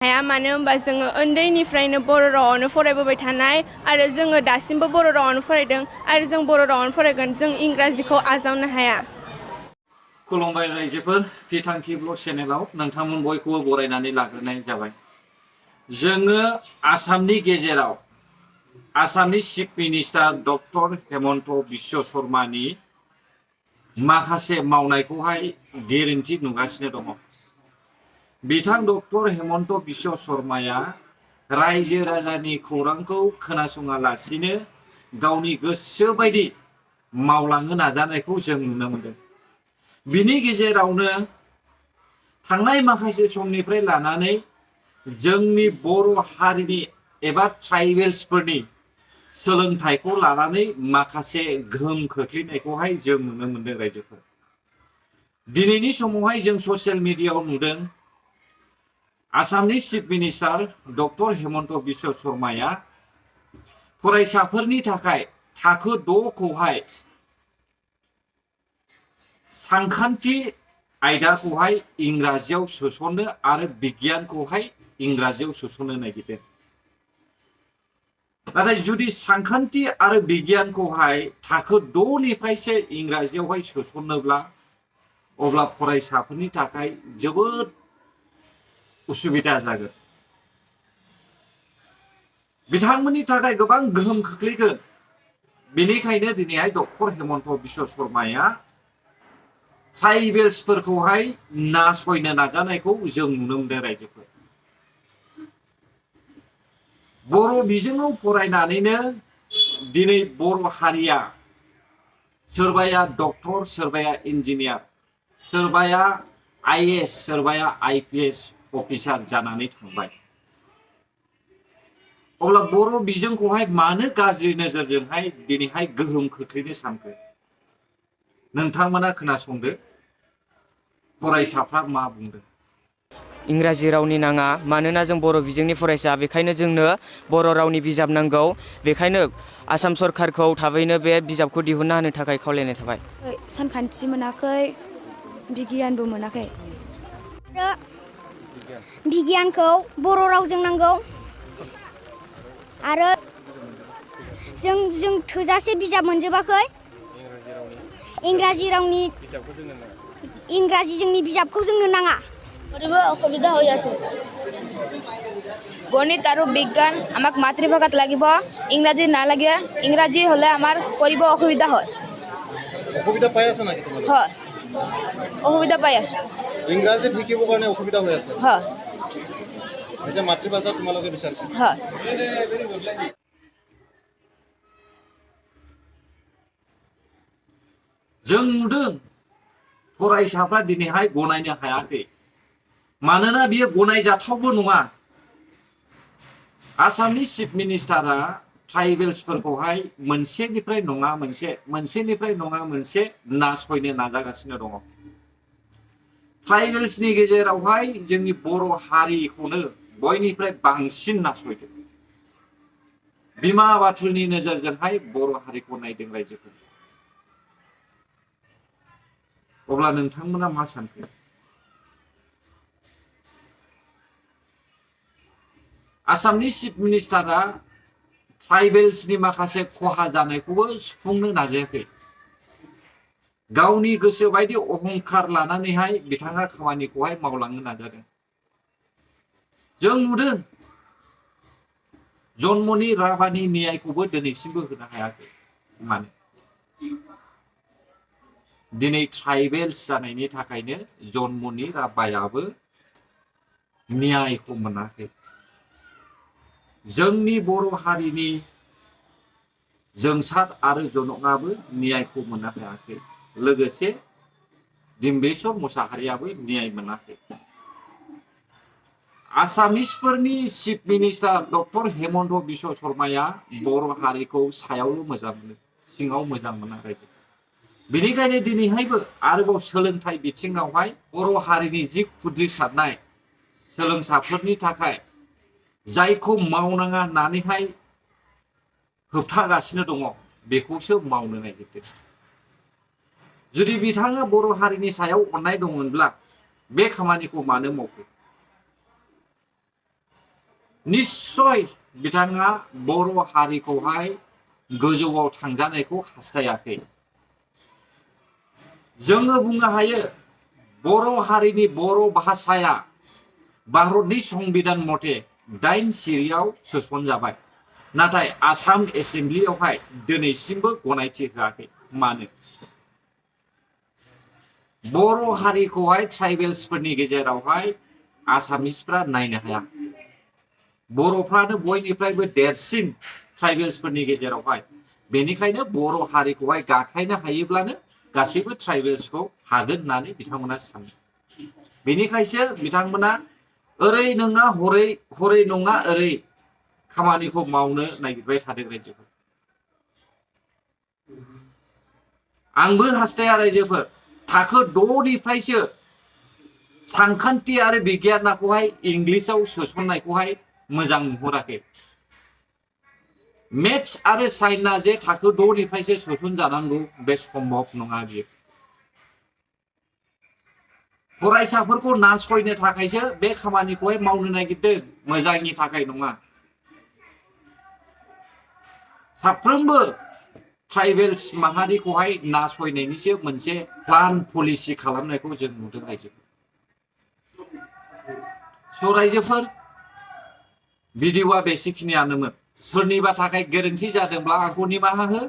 हाया मानो होनबा जोङो उन्दैनिफ्रायनो बर' रावावनो फरायबोबाय थानाय आरो जोङो दासिमबो बर' रावावनो फरायदों आरो जों बर' रावावनो फरायगोन जों इंराजिखौ आजावनो हाया। खुलुमबाय रायजोफोर बिथांखि ब्लग चेनेलाव नोंथांमोन बयखौबो बरायनानै लाग्रोनाय जाबाय। जोङो आसामनि गेजेराव आसामनि chief minister doctor Hemanta Biswa शर्मानि माखासे मावनायखौहाय गेरेन्थि नुगासिनो दङ। बिथां डक्टर हेमन्त बिश्व शर्माया रायजो राजानि खौरांखौ खोनासङालासिनो गावनि गोसो बायदि मावलांनो नाजानायखौ जों नुनो मोनदों। बिनि गेजेरावनो थांनाय माखासे समनिफ्राय लानानै जोंनि बर' हारिनि एबा ट्राइबेल्सफोरनि सोलोंथाइखौ लानानै माखासे गोहोम खोख्लैनायखौहाय जों नुनो मोनदों रायजोफोर। दिनैनि समावहाय जों ससियेल मिडियायाव नुदों आसामनि chief minister doctor Hemanta Biswa शर्माया फरायसाफोरनि थाखाय थाखो 6 खौहाय सानखान्थि आयदाखौहाय इंराजियाव सोसननो आरो बिगियानखौहाय इंराजियाव सोसननो नागिरदों। नाथाय जुदि सानखान्थि आरो बिगियानखौहाय थाखो 6 निफ्रायसो इंराजियावहाय सोसनोब्ला अब्ला फरायसाफोरनि थाखाय जोबोद उसुबिदा जागोन। बिथांमोननि थाखाय गोबां गोहोम खोख्लैगोन। बेनिखायनो दिनैहाय डक्टर हेमन्त बिश्व शर्माया ट्राइबेल्सफोरखौहाय नासयनो नाजानायखौ जों नुनो मोनदों रायजोफोर। बर' बिजोङाव फरायनानैनो दिनै बर' हारिया सोरबाया डक्टर, सोरबाया इन्जिनियार, सोरबाया IAS, सोरबाया IPS अफिसार जानानै थांबाय। अब्ला बर' बिजोंखौहाय मानो गाज्रि नोजोरजोंहाय दिनैहाय गोहोम खोख्लैनो सानखो? नोंथांमोना खोनासंदो फरायसाफ्रा मा बुंदों। इंराजि रावनि नाङा, मानोना जों बर' बिजोंनि फरायसा, बेखायनो जोंनो बर' रावनि बिजाब नांगौ। बेखायनो आसाम सरकारखौ थाबैनो बे बिजाबखौ दिहुनना होनो थाखाय खावलायनाय थाबाय। सानखान्थि मोनाखै, बिगियानबो मोनाखै। बिगियानखौ बर' रावजों नांगौ आरो जों थोजासे बिजाब मोनजोबाखै। इंराजि जोंनि बिजाबखौ जोंनो नाङा। পঢ়িব অসুবিধা হৈ আছে। গণিত আৰু বিজ্ঞান আমাক মাতৃভাষাত লাগিব, ইংৰাজী নালাগে। ইংৰাজী হলে আমাৰ পঢ়িব অসুবিধা হয়। অসুবিধা পাই আছে নাকি তোমালোকে? হয়, অসুবিধা পাই আছো। ইংৰাজী শিকিবৰ কাৰণে অসুবিধা হৈ আছে? হয়। এতিয়া মাতৃভাষা তোমালোকে বিচাৰিছা? হয়। जों नुदों फरायसाफ्रा दिनैहाय गनायनो हायाखै। मानोना बियो गनायजाथावबो नङा। आसामनि चिफ मिनिस्टारा ट्राइबेल्सफोरखौहाय मोनसेनिफ्राय नङा मोनसे नासयनो नाजागासिनो दङ। ट्राइबेल्सनि गेजेरावहाय जोंनि बर' हारिखौनो बयनिफ्राय बांसिन नासयदों। बिमा बाथुलनि नोजोरजोंहाय बर' हारिखौ नायदों रायजोफोर। अब्ला नोंथांमोना मा सानखो? आसामनि चिफ मिनिस्टारा ट्राइबेल्सनि माखासे खहा जानायखौबो सुफुंनो नाजायाखै। गावनि गोसो बायदि अहंखार लानानैहाय बिथाङा खामानिखौहाय मावलांनो नाजादों। जों नुदों जन्मनि राभानि न्यायखौबो दिनैसिमबो होनो हायाखै। मानो? दिनै ट्राइबेल्स जानायनि थाखायनो जन्मनि राभायाबो न्यायखौ मोनाखै। जोंनि बर' हारिनि जोंसार आरो जनकआबो न्यायखौ मोननो हायाखै। लोगोसे डिम्बेश्वर मुसाहारियाबो न्याय मोनाखै। आसामिसफोरनि chief minister doctor Hemanta Biswa शर्माया बर' हारिखौ सायावल' मोजां मोनो, सिङाव मोजां मोना रायजो। बेनिखायनो दिनैहायबो आरोबाव सोलोंथाइ बिथिङावहाय बर' हारिनि जि खुद्रिसारनाय सोलोंसाफोरनि थाखाय जायखौ मावनाङा होननानैहाय होबथागासिनो दङ बेखौसो मावनो नागिरदों। जुदि बिथाङा बर' हारिनि सायाव अननाय दंमोनब्ला बे खामानिखौ मानो मावखो? निश्चय बिथाङा बर' हारिखौहाय गोजौआव थांजानायखौ हास्थायाखै। जोङो बुंनो हायो बर' हारिनि बर' भाषाया भारतनि संबिधान मथे 8 सिरियाव सोसनजाबाय, नाथाय आसाम एसेम्ब्लियावहाय दिनैसिमबो गनायथि होआखै। मानो? बर' हारिखौहाय ट्राइबेल्सफोरनि गेजेरावहाय आसामिसफ्रा नायनो हाया। बर'फ्रानो बयनिफ्रायबो देरसिन ट्राइबेल्सफोरनि गेजेरावहाय, बेनिखायनो बर' हारिखौहाय गाख्लायनो हायोब्लानो गासैबो ट्राइबेल्सखौ हागोन होननानै बिथांमोना सानो। बेनिखायसो बिथांमोना ओरै नङा हरै नङा ओरै खामानिखौ मावनो नागिरबाय थादों रायजोफोर। आंबो हास्थाया रायजोफोर थाखो 6 निफ्रायसो सानखान्थि आरो बिगियानखौहाय इंलिसाव सोसननायखौहाय मोजां नुहुराखै। मेथ्स आरो साइन्सआ जे थाखो 6 निफ्रायसो सोसनजानांगौ बे सम्भब नङा। बियो फरायसाफोरखौ नासयनो थाखायसो बे खामानिखौहाय मावनो नागिरदों, मोजांनि थाखाय नङा। साफ्रोमबो ट्राइबेल्स माहारिखौहाय नासयनायनिसो मोनसे प्लान पलिसि खालामनायखौ जों नुदों रायजोफोर। रायजोफोर भिडिअआ बेसेखिनियानोमोन। सोरनिबा थाखाय गोरोन्थि जादोंब्ला आंखौ निमाहा हो,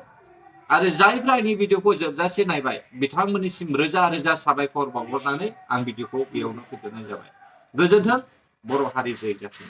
आरो जायफ्रा आंनि भिडिअखौ जोबजासे नायबाय बिथांमोननिसिम रोजा रोजा साबायखर बावहरनानै आं भिडिअखौ बेयावनो फोजोबनाय जाबाय। गोजोन्थों। बर' हारि जय जाथों।